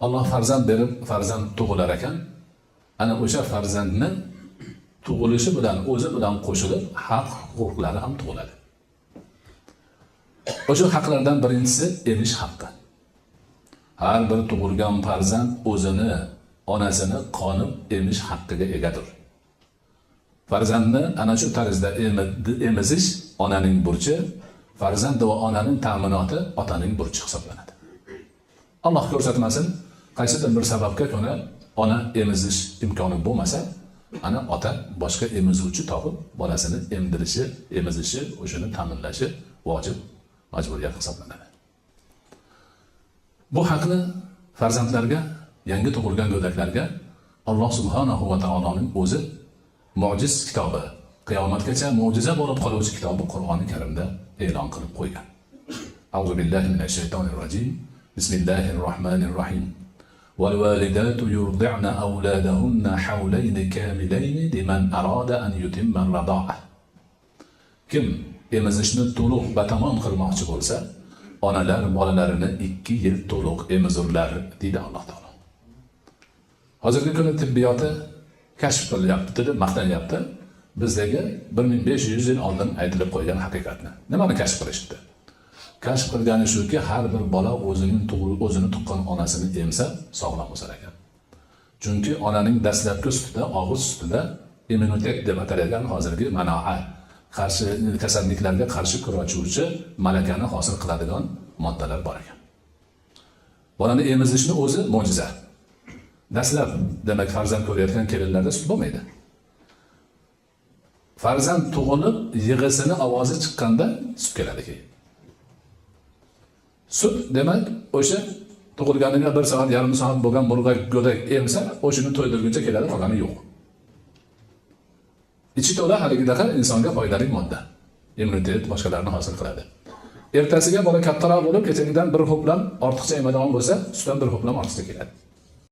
Alloh farzand berib, farzand tug'ilar ekan, ana o'sha farzandni tug'ilishi bilan, o'zi bilan qo'shilib haq huquqlari ham tug'iladi. O'sha haqlardan birinchisi emish haqqi. Har bir tug'ilgan farzand o'zini onasini qonib emish haqqiga egadir. Farzandni ana shu tarzda emizish onaning burchi, farzand va onaning ta'minoti otaning burchi hisoblanadi. Alloh ko'rsatmasin, qaysidir bir sababga ko'ra ona emizish imkoni bo'lmasa, ana ota boshqa emizuvchi topib bolasini emdirishi, emizishi, o'shani ta'minlashi vojib majburiyat hisoblanadi. Bu haqni farzandlarga, yangi tug'ilgan go'daklarga Alloh subhanahu va taoloning o'zi mo'jiz kitobi, qiyomatgacha mo'jiza bo'lib qoluvchi kitobi Qur'oni Karimda e'lon qilib qo'ygan. A'udhu billahi minash shaytonir rojim. Bismillahir rohmanir rohim. والوالدات يرضعن أولادهن حولين كاملين لمن أراد أن يتم الرضاعة. Kim emizishni to'liq batamom qilmoqchi bo'lsa, onalar bolalarini 2 yil to'liq emizurlar, deydi Alloh taolo. Hozirgi kunda tibbiyoti kashf qilyapti deb maqtanyapti. Bizdagi 1500 yil oldin aytilib qo'ygan haqiqatni. Nimani kashf qilishdi? Kashf qilgani shuki, har bir bola o'zining o'zini tuqqan onasini emsa sog'lom o'sar ekan. Chunki onaning dastlabki sutida, og'iz sutida immunitet deb ataladigan hozirgi manoa, qarshi kasalliklarga qarshi kurashuvchi malakani hosil qiladigan moddalar bor ekan. Bolani emizishni o'zi mo'jiza. Dastlab, demak, farzand ko'rayotgan kelinlarda sut bo'lmaydi. Farzand tug'ilib, yig'isini ovozi chiqqanda sut keladi keyin. Sut demak, o'sha tug'ilganiga 1 soat, yarim soat bo'lgan murg'ak go'dak emsa, o'shani to'ydirguncha keladi, qolgani yo'q. Ichi to'la haligidaqa insonga foydali modda. Immunitet boshqalarni hosil qiladi. Ertasiga bola kattaroq bo'lib, kechagidan bir ho'plam ortiqcha emadigan bo'lsa, sutdan bir ho'plam ortiqcha keladi.